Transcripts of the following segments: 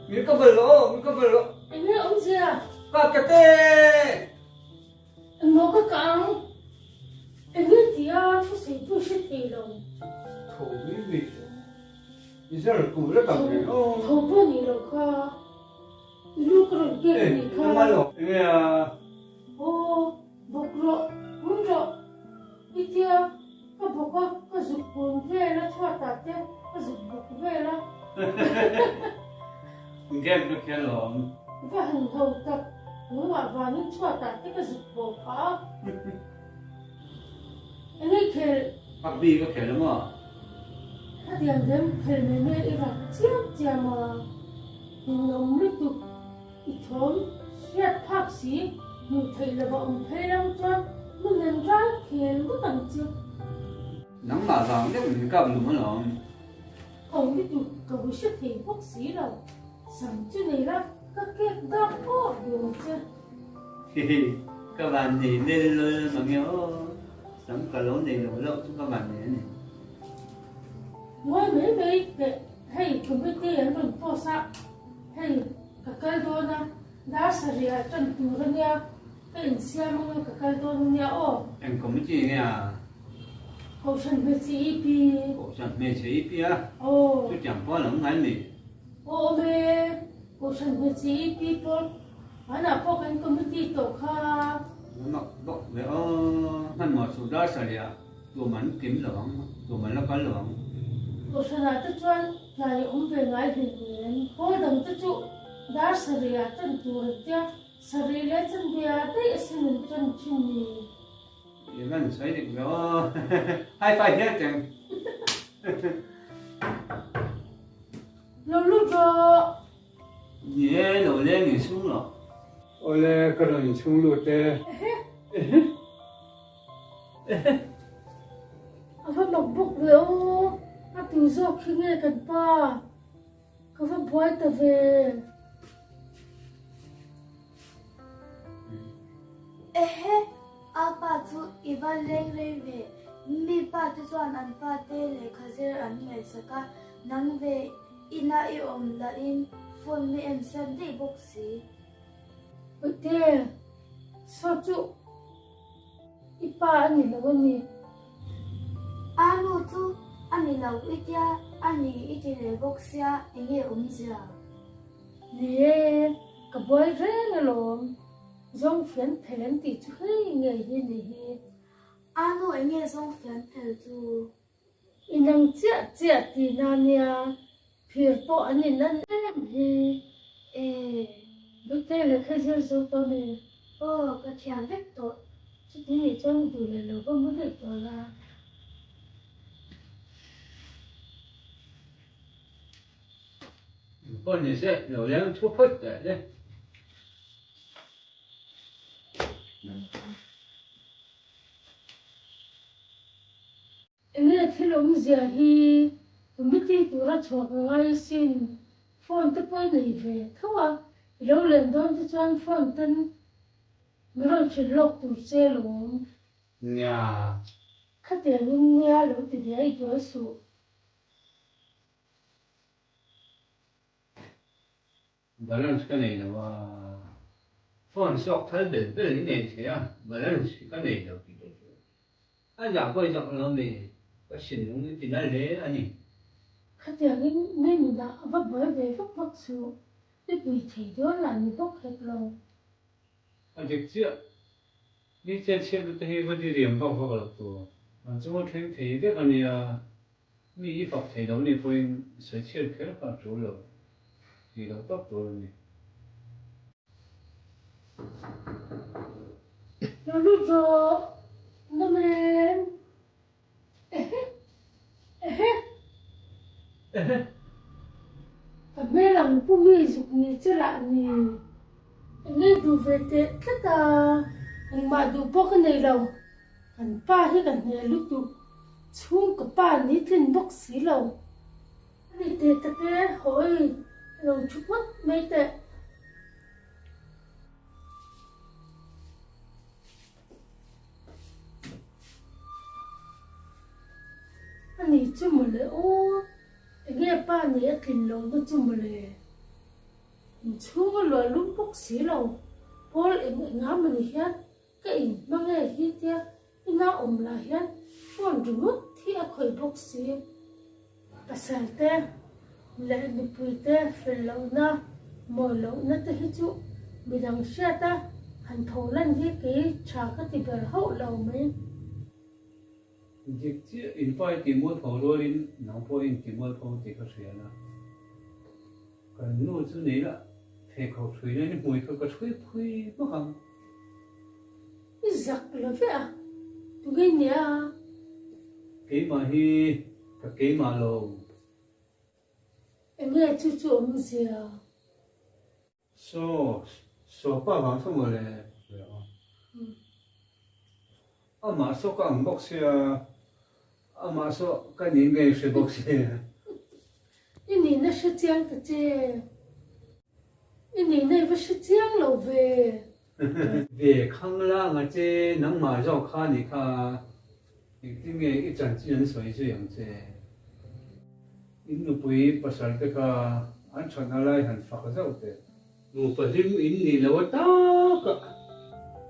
Min ka val rawh aw, min ka val rawh. Eng nge awmzia? Ka ka te! Eng maw ka kah ang? Eng nge tia thusawi pawh i hre thei lo. Tho mai mai chu i zar tur a tam reng aw. Tho pawh ni lo kha. I lu ka rawn kek a nih kha. Eng nge eng nge a? Aw, bawk rawh, hun rawh. I tia ka bawk a, ka zuk kun vel a, chhuatah te ka zuk bawk vel a. Game ka khel awm. Va han ho tak, nungah vangin chhuatah te ka zuk bawk phah a. Eng nge khel? Rugby ka khel a maw? Khatiang dem khel mai mai i rak chiam chiam a, ninawm lutuk i thawm hriat phak si hmuh theih lova awm phei ram chuan hmun an ral khel ngawt ang che. Nangmah vang deuh min kap lum alawm. Awm lutuk ka bu hre thei bawk si lo, sam chu nei la ka kek dak pawh duh ang che. Hihi, ka van nei nel lawl mange aw, sam ka lo nei lo loh chu ka van nei a ni. Ngawi mai mai teh, hei committee an rawn post a, hei ka kal dawn a, dar sarih ah tan tur a nia, ka insiam anga ka kal dawn a nia aw. Eng committee nge a? Kohhran hmeichhe EP. Kohhran hmeichhe EP a? Aw. Chutiang pawh a lo ngai mi? Aw awm e, Kohhran hmeichhe EP pawh hmanah pawh kan committee tawh kha. Mak bawk ve aw, hmanhmawh chu dar sarih ah tum an kim lo ang, tum an la kal lo ang. Kohhranah te chuan tlai a awm ve ngai hlei nen, pawl dang te chu dar sarih ah tan tur an tia, sarih leh chanve ah daih asin an tan thin ni. I van sawi dik ve aw. High five hial cheng. Lo lut rawh. Ni e, lo leng in sung lo. Awle, ka rawn inchhung lut e. Ehe. Ehe. Ehe. A va mak bawk ve aw. A tu zawk khi nge kan pa. Ka va buai ta ve. Ehe, a pa chu i va leng rei ve. Mi pa te chuan an pa te lehkha zir an ngaihsak a, nang ve ina i awm lahin phone mi en sat daih bawk si. Awite, saw chu i pa a ni lo a ni. A nu chu a ni lo i tia a ni i ti leh bawk sia enge awmzia? Ni e, ka buai reng alawm. Zawng fian phel an tih chu hei ngei hi ni hi. A nu enge zawng fian phel chu? Inang chiah chiah tihna nia, phir pawh an inan em hi. E. Bute lehkha zir zo tawh mi? Aw, ka thiam vek tawh. Chuti nih chuan duh leh lo va mu daih tawh la. Pawh ni se, lo leng thu phawt teh le. Enge thil awmzia hi committee tura chhuak a ngai asin, phone te pawh i nei ve tho a, i lo len dawn te chuan phone ten mi rawn hrilh lawk tur che alawm. Nia. Khatiangin nia lo ti diai duai suh. Balance ka nei lo a, phone sawk thal bel bel i nei thei a, balance hi ka nei lo tih te chu a zah pawh i zak lo mi, ka thinlung i ti na hle a ni. Khatiangin mi nunah a va buai ve vak vak suh, i pui thei dawn lah ni bawk hek lo. A dik chiah, mi chet chhiatna te hi va diriam vak vak lo tur, an chunga thleng thei vek a nia. Mi i fak thei lo nih pawhin sawi chhiat kher kha a tul lo tih loh tawp tur a ni. Lo lut rawh Namen Ehe ehe Ehe Ka hmel ang pu mi zuk ni che lah ni. Enge duh ve teh tlat a, engmah duh pawh ka nei lo. Kan pa hi ka hne lutuk. Chhung ka pa ni tlin bawk si lo. A ni teh tak e, hawi lo thu phawt mai teh. A ni chu mawle aw, enge pa nih a tlin lohna chu mawle. Inchhung a luah lum bawk si lo. Pawl eng eng a mawni hian ka in hmang e hi tia ina awm lah hian phone ringawt hi a khawih bawk si. Pasal te leh nupui te fel lohna, mawi lohna te hi chu midang hriat a han tho lan hi kei tha ka ti ber hauh lo mai. Dik chiah in pa i tih mualpho rualin nang pawh i inti mualpho tih ka hria la. Kan nu chu nei la, pheikhawk hrui na in hmui kha ka hrui phui hmak ang. I zak lo ve a, tunge nia? Keimah hi ka keimah lo. Enge chu chu awmzia? Saw, saw pa vang saw maw le? Amah saw ka ang bawk sia, amah saw ka nih ngei hre bawk sia. I nihna hre chiang ta che. I nihna i va hre chiang lo ve. Ve khang la anga che, nangmah zawk kha nih kha engtin nge i chanchin an sawi zui ang che? In nupui pasal te kha an thatna lai han fak zauh teh. Nupa hlim in nih lo a tak a.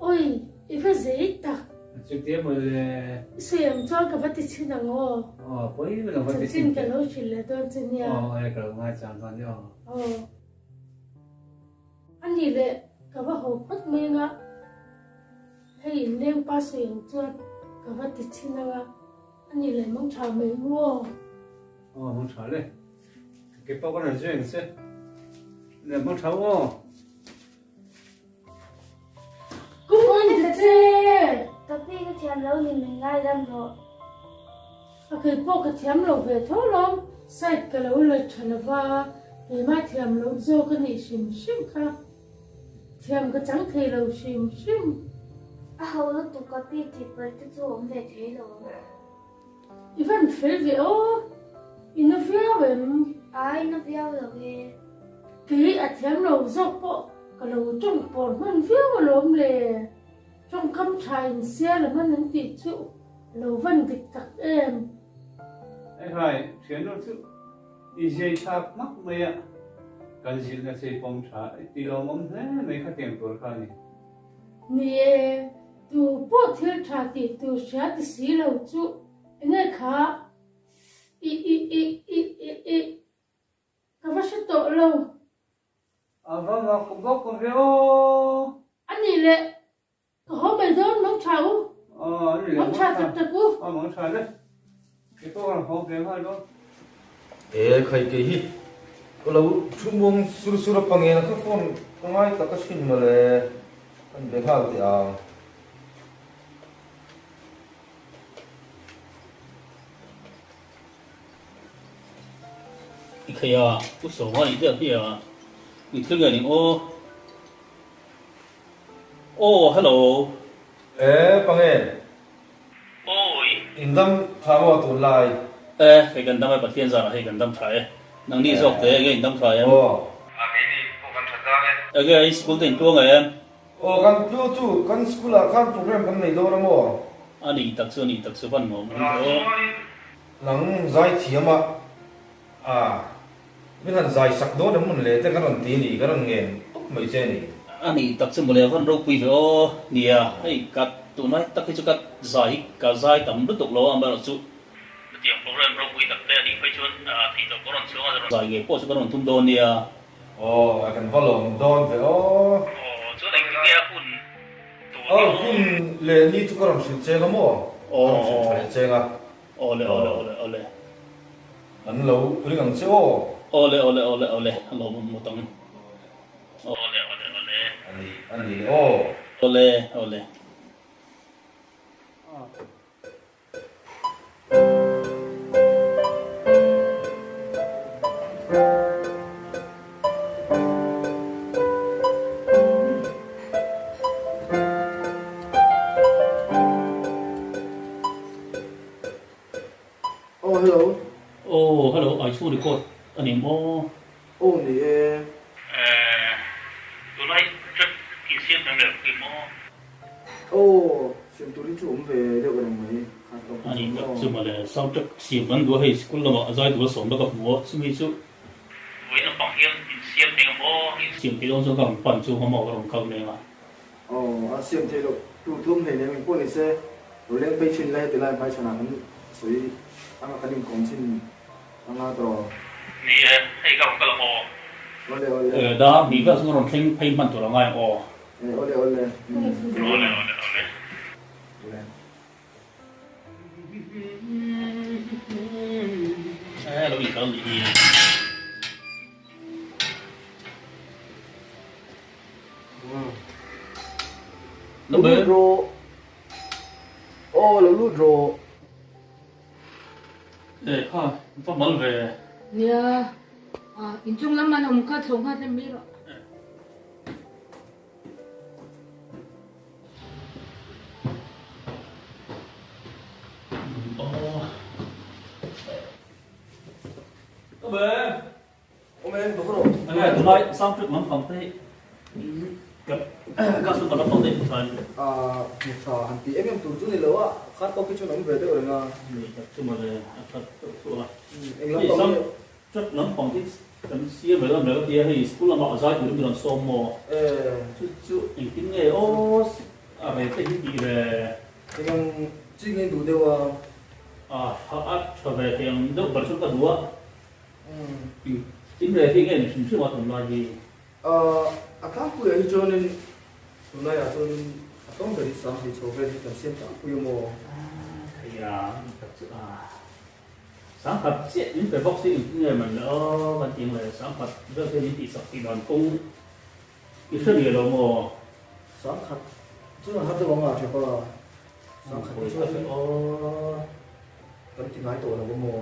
Oi, i va zei tak. A chutia maw le. I sawi ang chuan ka va ti chhin ang aw. Aw, pawi lo va ti chhin teh. Chanchin ka lo hrilh leh dawn che nia. Aw, e ka lo ngaichang dawn nia aw. Aw. A nih leh ka va haw phawt mai anga hei inleng pa sawi ang chuan ka va ti chhin anga. A nih leh mawng tha mai u aw. Aw mawng tha le. Ka ke pawh ka rawn zui ang che. Le mawng tha u aw. Kung in ta che. Ka pi ka thiam lo ni min ngaidam rawh. A kei pawh ka thiam lo ve tho lawm. Side ka lo la tha lova keimah thiam loh zawk a nih hrim hrim kha. Thiam ka chang thei lo hrim hrim. A ho lutuk ka pi tih palh te chu awm ve thei lo ang. I van fel ve aw, i na viau em? Ai na viau lo e. Kei a thiam lo zawk pawh ka lo tawng pawr hman viau alawm le. Tawngkam tha in sial a hman an tih chu lo van dik tak em. Eihai, thiannu chu I zai thlak hmak mai a, kan zilhna chei pawm tha i ti lawmawm hle mai khatiang tur kha a ni. Ni e, tu pawh thil tha tih tur hria ti si lo chu enge kha i i i i i i ka va hre tawh lo. A va mak bawk ve aw. A nih leh Ka haw mai dawn mang tha u. Aw ani le mang tha tak tak u. Aw mang tha le. Kei pawh ka haw ve nghal dawn. E khai kei hi ka lo thu muang sur sur a pangena kha phone ka ngai tak a thin mawle kan be nghal teh ang. I khai a u sawma nih deuh hi a i thil nge ning aw. Aw hello. E pange. Awi. In dam tha maw tun lai. E hei kan dam e Pathian zarah hei kan dam tha e. Nangni zawk te enge in dam tha em? Aw. A keini pawh kan tha tlang e. Enge i school te in tluang em? Aw kan tlu chu kan school ah khan program kan nei dawn a maw? A nih tak chu a nih tak chu van nuam awm tawh. Nang zai thiam a A, min han zai sak dawn em mun le te kan rawn ti a ni, kan rawn ngen tawp mai che a ni. A nih tak chu mawle a van ropui ve aw, nia, hei ka tunlai tak hi chu ka zai hi ka zai tam lutuk lo a, amaherawhchu chutiang program ropui tak te a nih phei chuan thei tawh ka rawn chhuang a, zai ngei pawh chu kan rawn tum dawn nia. Aw, a kan va lawm dawn ve aw. Aw, chuan engtin nge a hun tur hi aw? Aw, hun leh ni chu ka rawn hrilh cheng a maw? Ka rawn hrilh tha leh cheng a. Awle awle awle awle. An lo ring ang che aw. Awle awle awle awle a lawmawm ngawt ang. Awle awle awle. Ani ani le aw. Awle awle. Aw hello. Aw hello ai chhung record a ni maw? Aw ni e. Eh tunlai track in siam tam leh bawk i maw? Aw siam turin chu awm ve deuh reng mai khan tawng A ni tak chu mawle sound track siam kan duh a hei school lamah zai tur a sawm na ka hmu a chumi chu. Vawiin lampang hian in siam thei ang maw? In siam thei dawn chuan ka rawn pan chu hma maw ka rawn kal mek a. Aw, a siam theih loh tur thum hei nem engpawh ni se, lo leng phei thin la heti lai hmai chhanah kan sawi anga kan inkawm thin anga tawh. Ni e, hei ka rawn kal ang aw. Awle awle. Dar hnih vel chu ka rawn thleng phei hman tur a ngai ang aw. E, awle awle. Awle awle awle. Awle. E lo inkal nih hi. Lo lut rawh. Aw lo lut rawh. E kha va mal ve. Nia, inchung lam an awm kha chho nghal hlem mai rawh. Track lampang hi kan siam ve dawn ber a tia hei school lamah a zai turin min rawn sawm maw? Chu chu engtin nge aw a ve te hi tih ve. Engang chi nge duh deuh a? A a tha ve thei ang deuh ber chu ka duh a. Engtin ve hi nge ni hrim hrim a tunlai hi? A tlangpuiah hi chuanin tunlaiah chuanin a tlawm ber hi sang hi chho vel hi kan siam tlangpui a maw? Thei a tak chu a. Sangkhat chiah min pe bawk si engtin nge man le aw kan ti ang le sangkhat vel hian min tihsak tih dan kawng i hre miah lo maw? Sangkhat chuan a har deuh ang a tha pa, sangkhat hi chuan aw kan ti ngai tawh lo a maw?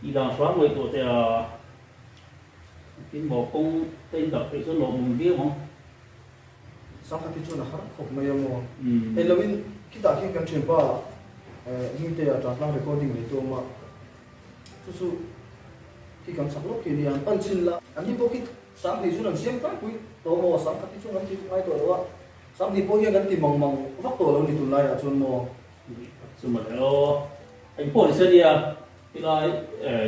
Tih dan hram ngaihtuah teh a, engtin maw kawng te in dak theih chuan lawmawm viau ang. Sangkhat hi chuan a har khawp mai a maw? Hei lo in khitah khian kan thianpa Hmingtea Tlatlang recording nei tu awm a, chu chu khi kan chak lawk khi a nia, an pan chhin la. An ni pawh khi Sanghnih chuan an siam tlangpui tawh maw? Sangkhat hi chuan an ti ngai tawh lo a, Sanghnih pawh hian an ti mang mang vak tawh lo ni tunlaiah chuan maw? Chu mawle aw, engpawh ni se nia. Tilai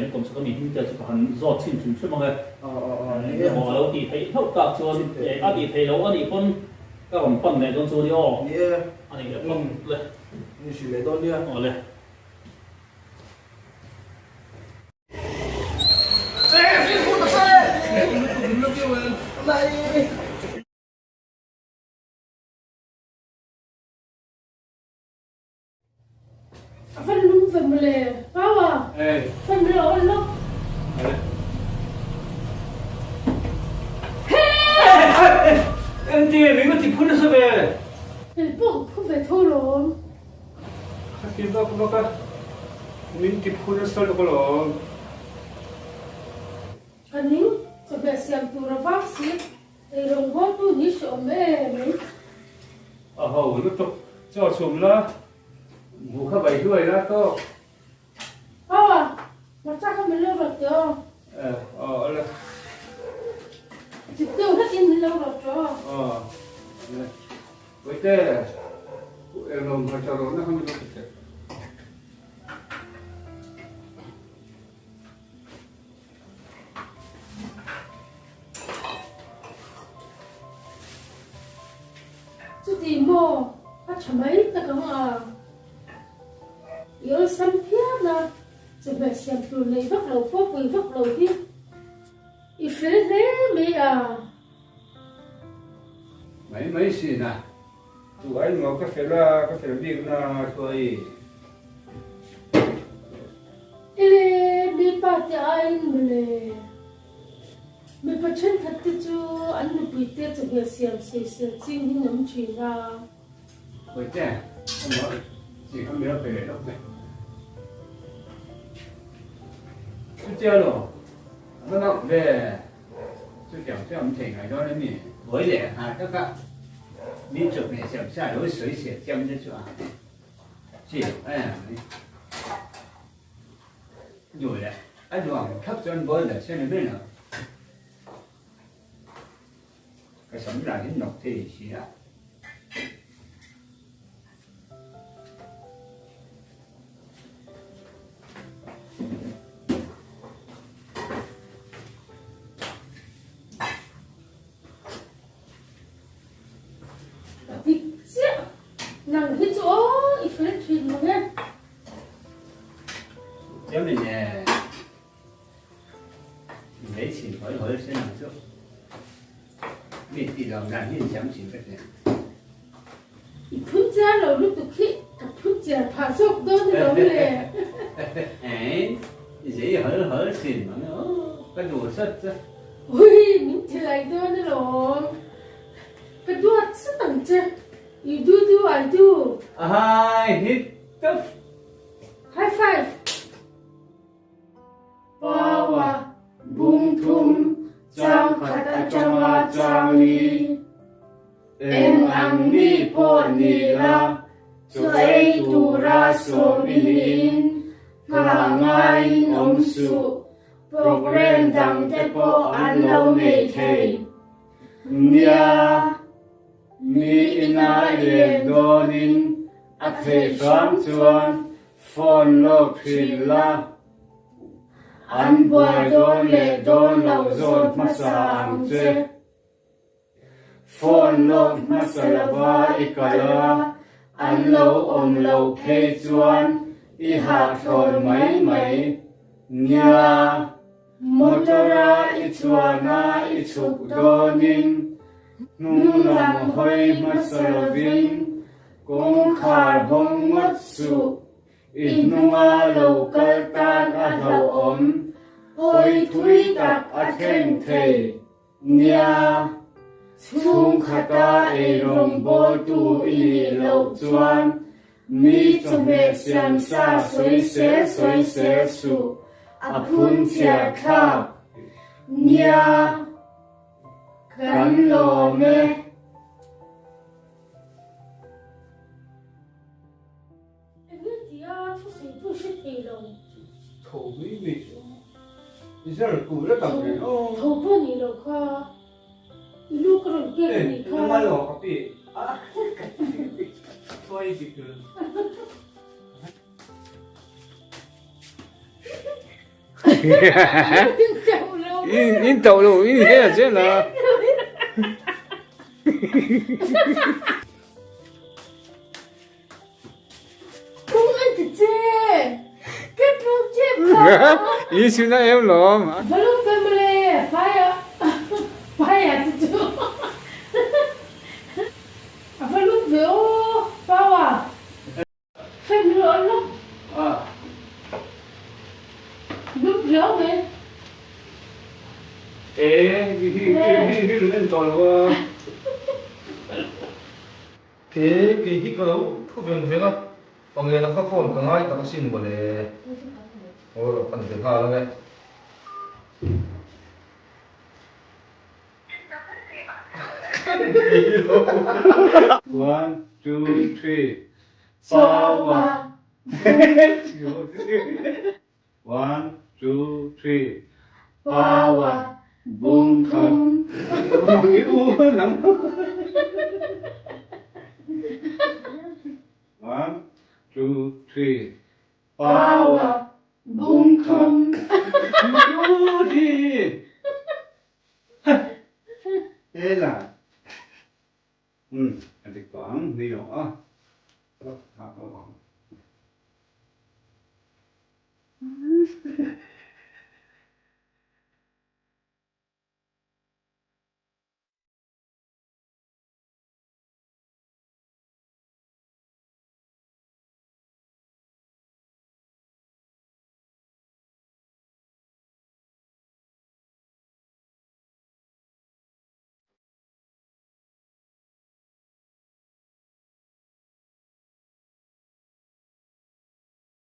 in kawm chhak a mi hming te chu ka han zawt chhin hrim hrim ang e. Emaw a lo tih theih hlauh tak chuan a tih theih loh a nih pawn ka rawn pan leh dawn chu a ni aw. Ni e. A nih leh phawt le. Ni hrilh leh dawn nia. Aw le. A van lung ve mawle. Paua. Fan mawle aw lawk. Enti min va ti phu nasa ve. Kei pawh ka phu ve tho lawm. Ka ti vak vak a, min ti phu nasa lawk alawm. Ka ning, chawhmeh siam tur a vang si. Ei rawngbawltu ni hre awm em mai. A ho lutuk chaw chhum la, hmu kha vai hluai la tawk. Aw, hmarcha kha min lo rawt teh aw. E, aw ala. Chik deuh hlekin min lo rawt tawh aw. Aw, ale. Vaite, englo hmarcha rawhna kha min lo ti teh. Chuti maw a tha mai tak ang a? I awlsam phian a, chawhmeh siam tur nei vak lo pawh pui vak lo hi i fel hle mai a. Mai mai sin a, tu ai maw ka fel a, ka fel bik na thuai. Ele mipa te aiin mawle. Mipa thenkhat te chu an nupui te chawhmeh siam sawisel ching hi an awm thin a. Bawihte, awmah chi kha mira pe leh lawk ve. Chutia lo, a va hlauh ve. Chutiang chu awm thei ngai dawn a mi. Buai leh nghal taka mi chawhmeh siam sa lo sawisel chiam te chu a. Chi em duh leh a duang thlap chuan bawl dah se ni mai lo. Ka sam lah hi nawk thei si a. sin ang chu. Mi tih lo dan hi insiam thin ka ti. I phun chiar lo lutuk hi ka phun chiar phah zawk dawn ni lo le. Ei, i zei hal hal thin mang e aw, ka duh sat che. Ui, min ti lai dawn alawm. Ka duat sat ang che, you do do I do. Ahai hit tawp. High five. Paua bung thum chang khat atanga chang li. Eng ang mi pawh ni la, chaw ei tura sawm i niin nghah ngaiin awm suh, programme dang te pawh an lo nei thei. Nia, mi ina i len dawnin a theih hram chuan Phone lawk hrilh la, an buai dawn leh dawn lo zawt hmasa ang che. Phone lawk hmasa lova i kal a, an lo awm loh phei chuan i hahthlawn mai mai. Nia, motor-a i chuan a i chhuk dawnin hnung lam hawi hmasa lovin Kawngkhar hawng ngawt suh, i hnunga lo kal tan a hlauhawm, pawi thui tak a thleng thei. Nia, chhungkhata eirawng bawltu i nih loh chuan mi chawhmeh siamsa sawisel sawisel suh, a phun chhiar thlak. Nia, kan lawm e. Enge tia thusawi tu hre thei lo. Tho mai mai chu i zar ku la tam reng aw. Tho pawh ni lo kha i lu ka rawn pek a nih kha. Nangmah lo ka pi a thuai dik lo. In tauh lo in he a zel a. Kung an ti che. Ka tluk tep kha. I suna em lawm. Valum family paia paia te chu a va lut ve aw paua. Fan rawh lawk. Lum riau mai. E hi hi hi run en tawh lo a. He kei hi ka lo thu veng veng a, panglena kha phone ka ngai tak asin mawle. Aw lo pan ve nghal ang e. One, two, three, power. One, two, three, power. Bung thum. One, two, three, power. Bung thum. Ela. Um, a dik tawh ang, ni lo a. Ha tawh ang.